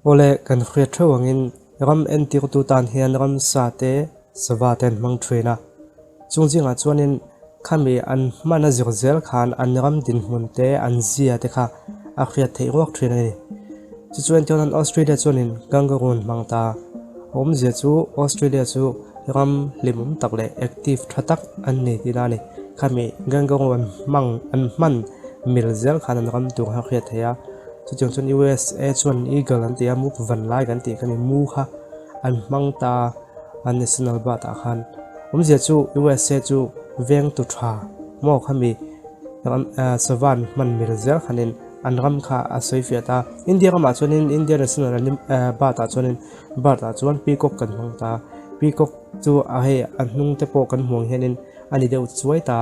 Awle, kan hriat theuh angin ram entirtu tan hian ramsa te, sava te an hmang thin a. Chung zingah chuanin khami an hman a zir zel khan an ram dinhmun te, an zia te kha a hriat theih ruak thin a ni. Chu chu entirnan Australia chuanin kangaroo an hmang ta. A awmzia chu Australia chu ram hlimawm tak leh active tha tak an ni tihna a ni. Khami kangaroo an hmang an hman mil zel khan an ram tur kha a hriat theih a. Chutiang chuan USA chuan eagle an ti a, muk van lai kan tih khami mu kha an hmang ta a national bird ah khan. Awmzia chu USA chu veng tu tha maw khami sava an hman mil zel khanin an ram kha a sawi fiah ta. India ramah chuanin India national bird ah chuanin bird ah chuan peacock kan hmang ta. Peacock chu a hei a hnung te pawh kan hmuh ang hianin a ni deuh chuai ta.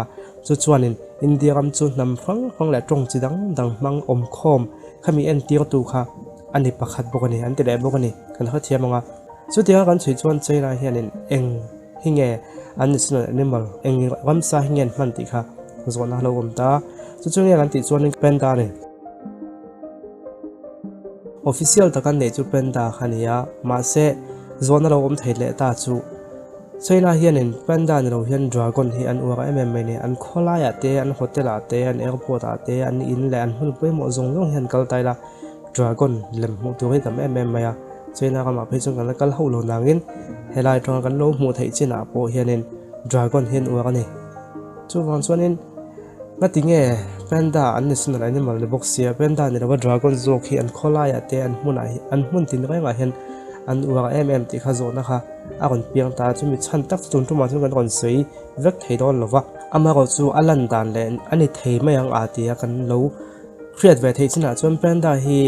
Chu chuanin India ram chu hnam hrang hrang leh tawng chi dang dang hmang awmkhawm khami entirtu kha a ni pakhat bawk a ni, an ti leh bawk a ni, kan hrethiam ang a. Chutianga kan chhui chuan China hianin eng hi nge an national animal, eng ramsa hi nge an hman tih kha zawhna a lo awm ta. Chu chu nge kan tih chuanin panda a ni. Official taka neih chu panda kha a ni a, mahse zawhna lo awm thei leh ta chu China hianin panda ni lo hian dragon hi an uar em em mai ni. An khawlaiah te, an hotel ah te, an airport ah te, an in leh an hmun pawimawh zawng zawng hian kal taila dragon lem hmuh tur hi tam em em mai a. China ramah phei chuan kan la kal hauh lo nangin helai atanga kan lo hmuh theih chinah pawh hianin dragon hi an uar a ni. Chuvang chuanin ngati nge panda an national animal ni bawk sia, panda ni lova dragon zawk hi an khawlaiah te, an hmunah hi an hmun tin rengah hian an uar em em tih kha zawhna kha a rawn piang ta a, chumi chhan tak chu tun tumah chuan kan rawn sawi vek thei dawn lo va. Amaherawh chu a lan dan leh a ni thei mai ang a tia kan lo hriat ve theih chinah chuan panda hi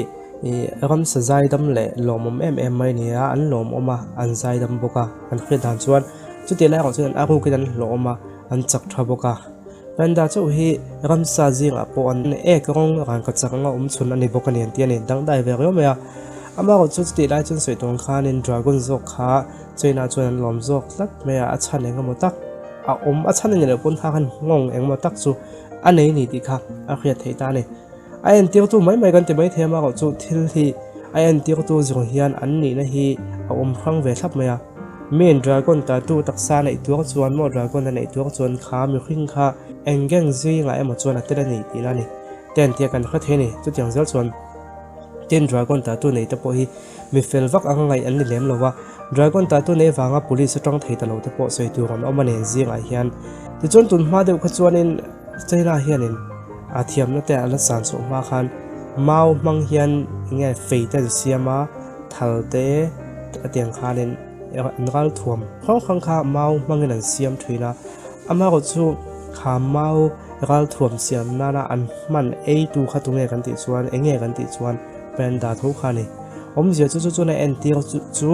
ih ramsa zaidam leh lawmawm em em mai a ni a, an lawmawm a, an zaidam bawk a, kan hriat dan chuan chutiang lai erawh chuan an arukin an hlawhawm a, an chak tha bawk a. Panda chauh hi ramsa zingah pawh an ek rawng rangka chak anga awm chhun a ni bawk a ni an ti a ni, dangdai ve riau mai a. Amaherawh chu chutih lai chuan sawi tawng khanin dragon zawk kha China chuan an lawm zawk tlat mai a, a chhan eng emaw tak a awm, a chhan a ni loh pawn kha khan nghawng eng emaw tak chu a nei ni tih kha a hriat theih ta a ni. A entirtu mai mai kan ti mai thei amaherawh chu thil hi a entirtu zawng hian an nihna hi a awm hrang ve thlap mai a. Miin dragon tattoo taksa a neih tuar chuan maw dragon a neih tuar chuan kha mihring kha eng gang zingah emaw chuan a tel a ni tihna a ni. Ten tia kan hre thei a ni. Chutiang zel chuan tin dragon tattoo nei te pawh hi mi fel vak anga ngaih an ni lem lo a. Dragon tattoo nei vanga police atang thei ta lo te pawh sawi tur an awm a ni an zingah hian. Tichuan tun hma deuh kha chuanin China hianin a thiamna te a la san chhuah hma khan mau hmang hian enge fei te an siam a. Thal te a tiang khanin an ral thuam hrang hrang kha mau hmangin an siam thin a, amaherawh chu kha mau ral thuam siam nana an hman ei tu kha tunge kan tih chuan enge kan tih chuan panda tho kha a ni. Awmzia chu chu chuan a entir chu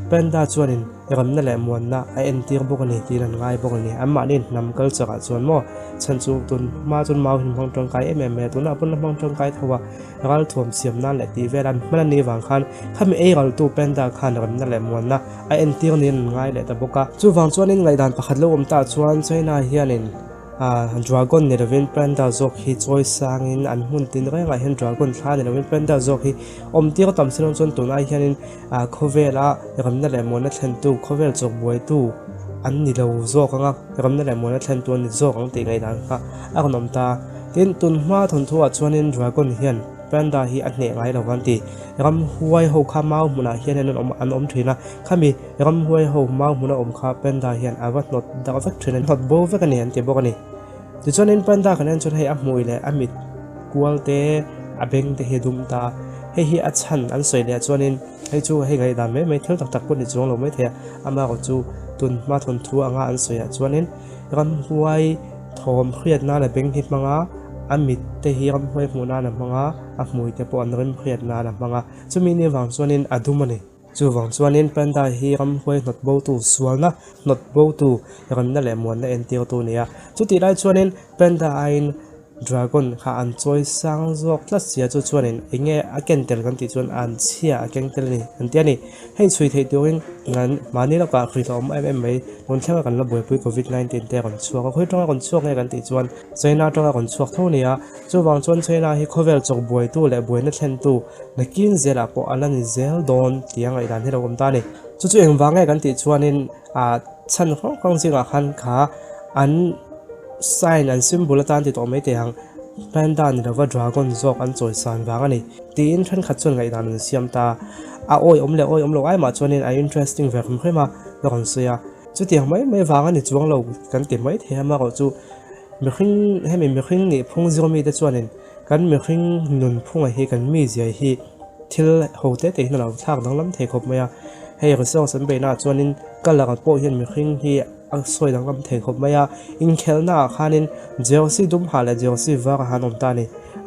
panda chuanin Remna leh muanna a entir bawk a ni tiin an ngai bawk a ni. Anmahni hnam culture ah chuan maw chhan chu tun hma chuan mau hin hmang tangkai em em mai a, tunah pawn la hmang tangkai tho a, ral thuam siam nan leh tih vel an hman a nih vang khan khami ei raltu panda khan remna leh muanna a entir niin an ngai leh ta bawk a. Chuvang chuanin ngaihdan pakhat lo awm tah chuan China hianin Dragon ni lovin panda zawk hi chawi sangin an hmun tin rengah hian dragon thla ni lovin panda zawk hi awm tir tam si lo chuan tunai hianin Khawvela remna leh muanna thlentu, khawvel chawk buaitu an ni lo zawk ang a, remna leh muanna thlentu an ni zawk ang tih ngaihdan kha a rawn awm ta. Tin, tun hma thawnthuah chuanin dragon hian panda hi a hneh ngai lo an ti. Ramhuai ho kha mau hmunah hian an awm an awm thin a, khami ramhuai ho mau hmuna awm kha panda hian a va hnawt darh vek thin a, hnawt bo vek a ni an ti bawk a ni. Tichuanin panda kan en chuan hei a hmui leh a mit kual te a beng te hi a dum ta a, hei hi a chhan an sawi leh chuanin hei chu hei ngaihdan mai mai thil tak tak pawh ni chuang lo maithei a, amaherawh chu tun hma thawnthu anga an sawi ah chuanin ramhuai thawm hriat nan a beng hi hmang a, a mit te hi ramhuai hmuh nan a hmang a, a hmui te pawh an rim hriat nan a hmang a, chumi ni vang chuanin a dum a ni. Chuvang chuanin panda hi ramhuai hnawt botu, sualna hnawt botu, remna leh muanna entirtu a ni a. Chutih lai chuanin panda aiin Dragon kha an chawi sang zawk tlat sia chu chuanin eng nge a ken tel kan tih chuan an chhia a keng tel a ni an ti a ni. Hei chhui theih turin kan mahni lawkah hrilh a awm em em mai. Tun thlenga kan la buaipui Covid 19 te a rawn chhuak a, khawi tanga rawn chhuak nge kan tih chuan China tanga rawn chhuak tho a ni a. Chuvang chuan China hi khawvel chawk buaitu leh buaina thlentu nakin zelah pawh a la ni zel dawn tih a ngaihdan hi lo awm ta a ni. Chu chu engvang nge kan tih chuanin ah chhan hrang hrang zingah khan kha an sign an symbol atan ti tawh mai teh ang panda ni lova dragon zawk an chawi san vang a ni tiin thenkhat chuan ngaihdan an siam ta a awi awm leh awi awm lo ai mah chuanin a interesting ve hrim hrim a ka rawn sawi a chutiang mai mai vang a ni chuang lo kan ti mai thei a amaherawh chu mihring hemi mihring nih phung zir mite chuanin kan mihring nun phunga hi kan mizia hi thil ho te te hian a lo thlak danglam thei khawp mai a hei resource an beihnaah chuanin colour pawh hian mihring hi a sawi danglam thei khawp mai a inkhelhna ah khanin jersey dum ha leh jersey var a han awm ta a ni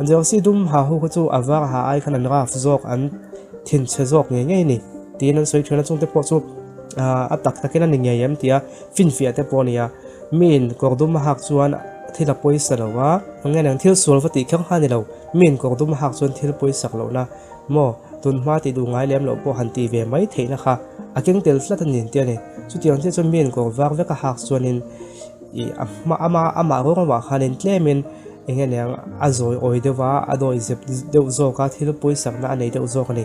jersey dum ha ho kha chu a var ha ai khan an rough zawk an thinchhe zawk ngei ngei a ni tiin an sawi thin a chungte pawh chu ah a tak takin a ni ngei em tih a finfiah te pawh a ni a miin kawr dum a hak chuan thil a pawisa lo a eng nge nang thil sual va tih kher kha a ni lo miin kawr dum a hak chuan thil pawisak lohna maw tun hma tih duh ngai lem loh pawh han tih ve mai theihna kha a keng tel tlat a ni an ti a ni. Chutiang chiah chuan miin kawr var vek a hak chuanin ih a hma ama amah rawng amah khanin tlemin eng nge niang a zawi awi deuh a a dawi zep deuh zawk a thil pawisakna a nei deuh zawk a ni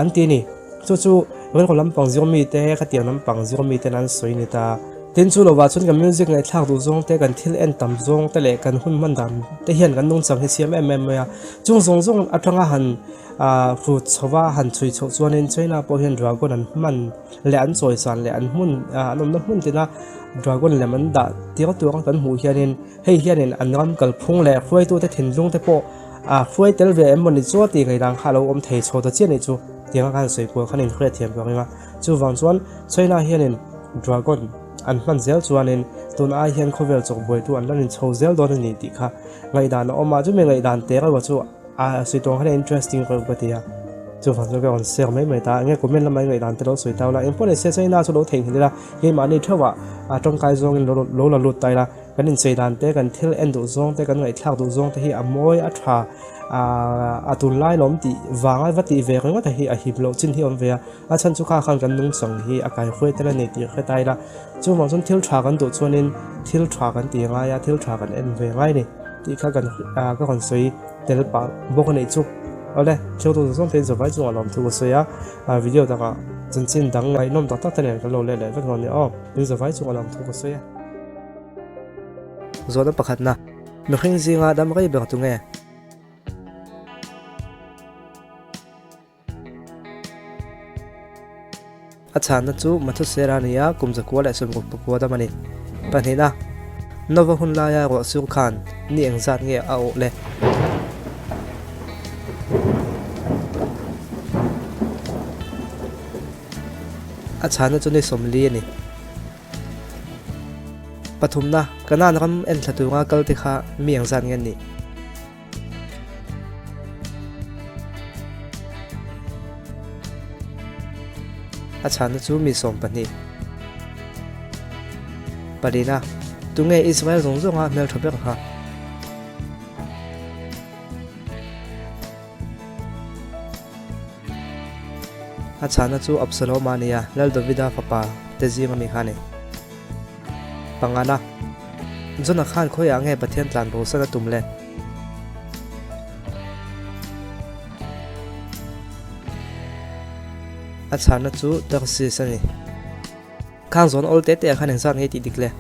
an ti a ni. Chu chu rilru lampang zir mite khatiang lampang zir miten an sawi ni ta. Tin chu lovah chuan kan music ngaihthlak duh zawng te kan thil en tam zawng te leh kan hun hman dan te hian kan nungchang hi siam em em mai a. Chung zawng zawng atanga han ah hrut chho va han chhui chhoh chuanin China pawh hian dragon an hman leh an chawisan leh an hmun ah an awmna hmun tina dragon lem an dah tir tur a kan hmuh hianin hei hianin an ram kalphung leh hruaitute thinlung te pawh ah hruai tel ve em mawni chu a tih ngaihdan kha a lo awm thei chho ta chiah anih chu tiang a khan sawi kual khan inhriat thiam ka ring a. Chuvang chuan China hianin Dragon an hman zel chuanin tun ai hian khawvel chawk buaitu an la rin chho zel dawn a ni tih kha ngaihdan a awm a, chumi ngaihdan te reuh chu a sawi tawng khan a interesting reuh ka ti a, chuvang chuan ka rawn share mai mai ta a, enge comment lama i ngaihdan te lo sawi tau la, engpawh ni se China chu lo theihnghilh ila keimahni theuhah a tawngkai zawngin lo la lut ta ila. Kan inchei dan te, kan thil en duh zawng te, kan ngaihthlak duh zawng te hi a mawi, a tha, a tunlai lawm tih vanga va tih ve ringawt a hi a hip loh chin hi a awm ve a. A chhan chu kha khan kan nungchang hi a kaihruai tel a ni tih hre ta ila. Chuvang chuan thil tha kan duh chuanin thil tha kan ti ngai a, thil tha kan en ve ngai a ni tih kha kan ka rawn sawi tel pah bawk a nih chu. Awle, thil tu zawng te zawh vai chungah lawmthu ka sawi a, video takah chanchin dang ngaihnawm tak tak te nen kan lo let leh vek dawn a ni aw. In zawh vai chungah lawmthu ka sawi a. Zawhna pakhatna, Mihring zinga dam rei ber tu nge? A chhanna chu Mathusera a ni a, kum 160 dam a ni. Pahnihna, Nova hun laia ruah sur khan ni engzat nge a awh le? A chhanna chu ni 40 a ni. Pathumna, Kanaan ram enthla tura kal te kha mi engzat nge an nih? A chhanna chu mi 12. Palina, Tunge Israel zawng zawnga hmeltha ber kha? A chhahna chu Absaloma a ni a, Lal Davida fapa te zing ami kha a ni. Pangana, Jona khan khawiah nge Pathian tlan bosan a tum le? A chhahna chu Tarsis a ni. Khang zawn awl te te ah khan engzat nge tih dik le?